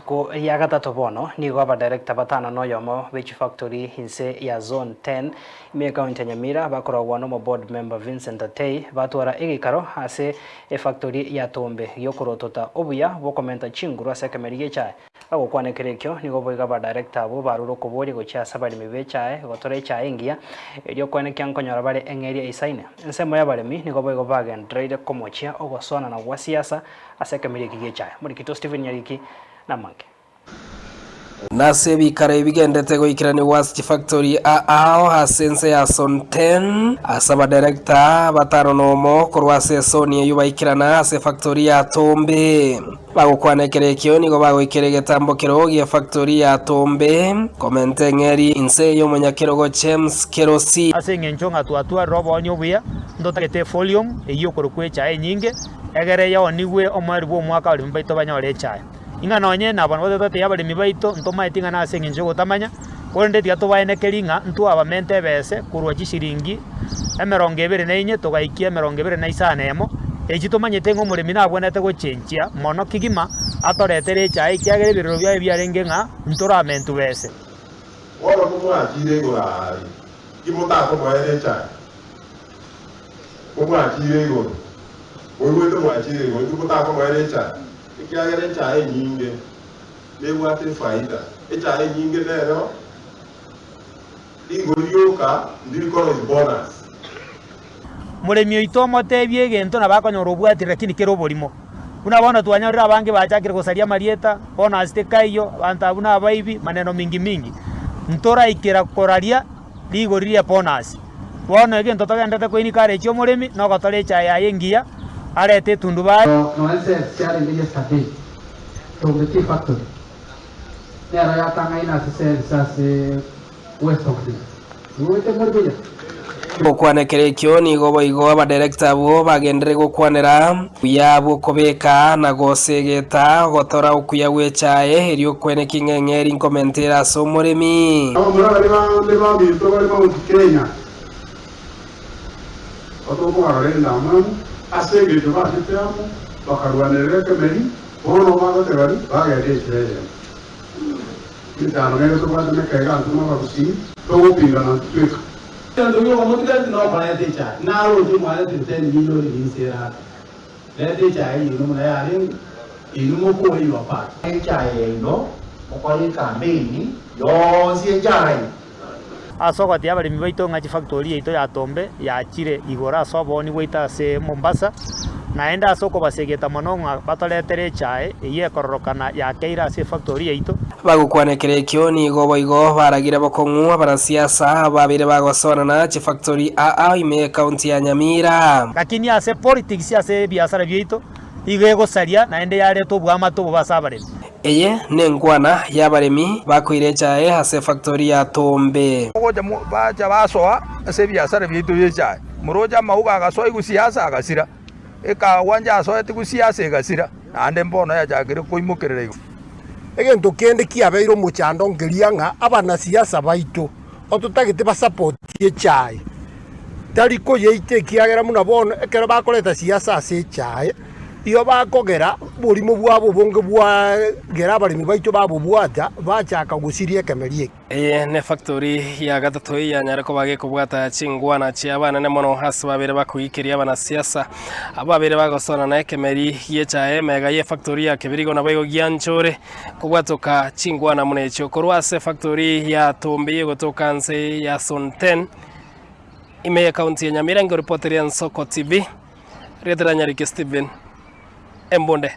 Rituko ria gatato bono nigo abadirector batano na oyomo be chifactory inse ya Zone 10 ime y'ecounty ya Nyamira bakorogwa nomo board member Vincent Atei batwara egeikaro ase efactory ya Tombe giokorotota obuya bwokomenta chinguru ase ekemeri gi'echae. Bagokwana ekero ekio nigo boigo abadirector abwo barure okoboria gochia ase abaremi b'echae gotora echae engiya erio koenekia nkonyora bare eng'eria eisaine. Ensemo y'abaremi nigo boigo bagendereire komochia ogosoanana gwa siasa Ase ekemeri eki gi'echae. Omorikito Stephen Nyariki namange. Nase ebikaro ebi bigendete goikeranigwa ase chifactori ao ase ense ya Sonten, ase abadirector batano nomo korwa ase esoni eyio baikerana ase efactori ya Tombe. Bagokwana ekero ekio nigo bagoikera egetambo kero gi'efactori ya Tombe, komenta eng'eri inse y'omonyakerogo James Kerosi. Ase engencho ng'a twatwarire oboonia obuya, ntotagete efolium eyio okorokwa echae enyinge, egere yaonigwe omoerio bw'omwaka abaremi baito banyore echae. Ing'a nonye nabo nabo tototebia abaremi baito, ntomaeti ng'a nase engencho y'ogotamanya, korende tiga tobaenekerie ng'a ntwabamente ebese korwa chishiringi emerongo ebere na inye togaikia emerongo ebere na isano emo, echi tomanyete ng'a omoremi nabwenerete gochenchia mono kegima atoretere echae ekiagera ebirero biaye biarenge ng'a ntoramentwe bese. Bono komwachire igoro aaria, ki motakomoera echae? Komwachire igoro, moigwete mwachire igoro, inki motakomoera echae? Ekiagera echae enyinge nebwate efaida. Echae enyinge nero rigori rioka ndiri koroisia bonus. Moremi oito omotebie egento nabo akonyora obwatire lakini kere oborimo. Buna bono twanyorire abange bachakire gosaria amarieta, bono ase tikaiyo, abanto abwo nabaibi, maneno mingi mingi. Ntoraikera koraria rigori rie bonus. Bono egento togenderete koencourage omoremi nogotora echae yaye engiya, arete etundubari. Nonya cells chiarenge yesterday, Tombe Tea Factory nero yatang'aine ase cells ase West of Rift. Moigwete more buya? Gokwana ekero ekio nigo boigo abadirector abwo bagenderere gokwanera buya bw'okobeka na gosegeta ogotora okuya gw'echae erio okweneki ng'a eng'eri nkomenta ere ase omoremi. Abamura baria bande baminto bare Mount Kenya batokobarora endamwamu ase engencho bachete amo bakarwanerera ekemeri, bono bagotebani bagenda enchera eyemo. Emechando nere tobwate mekaiga intwe mw'Abagusii, togopingana intwe tweka. Egento giokomotiga nokoreta echae, naroche mwaretire ten million rinse ere ake. Reta echae yaino buna yarenge, inwe mokore your part. Echae yaino mokore ekampeini yonsi echae. Ase ogoteebia abaremi baito ng'a chifactori yaito ya Tombe yachire igoro ase obooni bwaito ase Mombasa, naende ase okobasegeta mono ng'a batoretere echae eyio ekororokana yakeire ase efactori yaito. Bagokwana ekero ekio nigo boigo baragire bokong'u abanasiasa ababeire bagosoanana chifactori aa ime y'ecounty ya Nyamira. Lakini ase politics ase ebiasara biaito igo egosaria naende yareta oboamate obobe ase abaremi. Eye nenkwana y'abaremi bakoira echae ase efactori ya Tombe. Ogocha bacha basoa ase ebiasara biaito bi'echae. Moroche amauga agasoa igusiasa agasira, ekagwa nchasoete gusiasa egasira, naende mbono yachakire koimokerera igoro. Egento kende kiabeire omochando nkeria ng'a abanasiasa baito ototagete basapotie echae, tari koyeita ekiagera buna bono ekero bakoreta siasa ase echae, igo bakogera oborimo bwabo obonge bwagera abaremi baito babobwata bachaka gosiria ekemeri eke. Eye nefactori ya gatato eyanyare koba gekobwata chingwana chi'abanene mono ase babere bakoikeria abanasiasa abwo babere bagosona na ekemeri gi'echae emega y'efactori ya Kebirigo naboigo gianchore kobwatoka chingwana buna echio korwa ase efactori ya Tombe egotoka nse ya Zone 10 ime y'ecounty ya Nyamira nkoripoteria Nsoko TV. Rieta ria Nyariki Stephen Embunde.